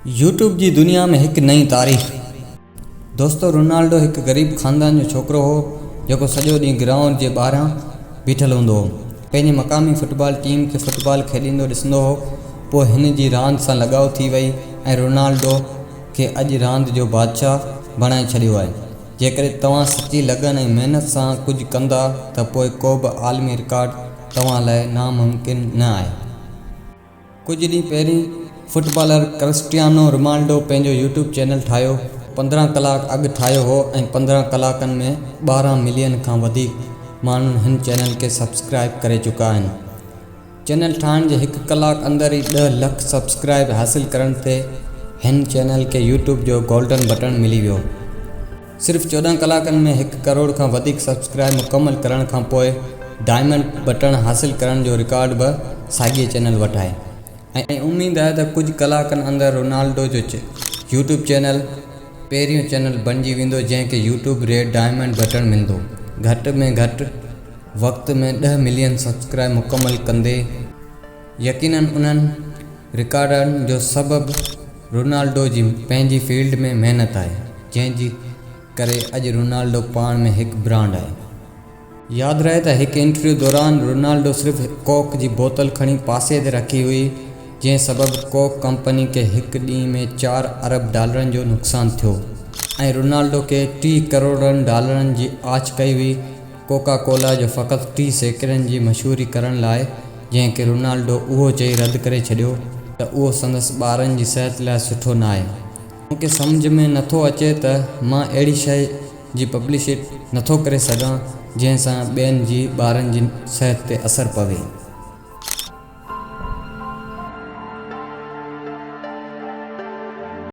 YouTube جي دنيا ۾ هڪ نئين تاريخ. دوستو رونالڊو هڪ غريب خاندان جو ڇوڪرو هو جيڪو سڄو ڏينهن گرائونڊ جي ٻاهران بيٺل هوندو هو. پنهنجي مقامي فٽبال ٽيم کي فٽبال کيڏيندو ڏسندو هو پوء هن جي راند سان لڳاء ٿي وئي ۽ رونالڊو کي اڄ راند جو بادشاهه بڻائي ڇڏيو آهي. جيڪڏهن توهان سچي لگن ۽ محنت سان ڪجهه ڪندا ته پوء ڪوبه عالمي رڪارڊ توهان لاء ناممڪن نه آهي. ڪجهه ڏينهن پهرين فٽبالر ڪرسٽيانو رومالڊو پنهنجو يوٽيوب چينل ٺاهيو. 15 ڪلاڪ اڳ ٺاهيو هو ۽ 15 ڪلاڪن ۾ 12 ملين کان وڌيڪ ماڻهن هن چينل کي سبسڪرائيب ڪري چڪا آهن. چينل ٺاهڻ جي هڪ ڪلاڪ اندر ئي ڏهه لک سبسڪرائيب حاصل ڪرڻ تي هن چينل کي يوٽيوب جو گولڊن بٽڻ ملي ويو. صرف 14 ڪلاڪن ۾ هڪ ڪروڙ کان وڌيڪ سبسڪرائب مڪمل ڪرڻ کان پوء ڊائمنڊ بٽڻ حاصل ڪرڻ جو رڪارڊ به ساڳئي چينل وٽ آهي ۽ اميد آهي ته ڪجهه ڪلاڪن اندر رونالڊو جو يوٽيوب چينل پهريون چينل بڻجي ويندو جنهن کي يوٽيوب ريڊ ڊائمنڊ بٽڻ ملندو گهٽ ۾ گهٽ وقت ۾ ڏهه ملين سبسڪرائب مڪمل ڪندي. يقينن انهن رڪارڊن جو سبب رونالڊو جي پنهنجي فيلڊ ۾ محنت آهي جنهن جي ڪري اڄ رونالڊو پاڻ ۾ هڪ برانڊ آهي. ياد رهي ته هڪ انٽرويو دوران رونالڊو صرف ڪوڪ جي بوتل کڻي پاسي تي رکي هئي جنهن سبب ڪوڪ ڪمپني کي هڪ ڏينهن ۾ چار ارب ڊالرن جو نقصان ٿيو ۽ رونالڊو کي 30 ڪروڙن ڊالرن جي آڇ ڪئي هئي ڪوڪا ڪولا جو فقط 30 سيڪنڊن جي مشهوري ڪرڻ لاء جنهن کي رونالڊو اهو چئي رد ڪري ڇڏيو ته اهو سندس ٻارن جي صحت لاء سٺو ناهي. مون کي سمجهه ۾ نٿو اچي ته مان اهڙي شيء جي پبلسٽي نٿو ڪري سگهان جنهن سان ٻين جي ٻارن جي صحت تي اثر پوي.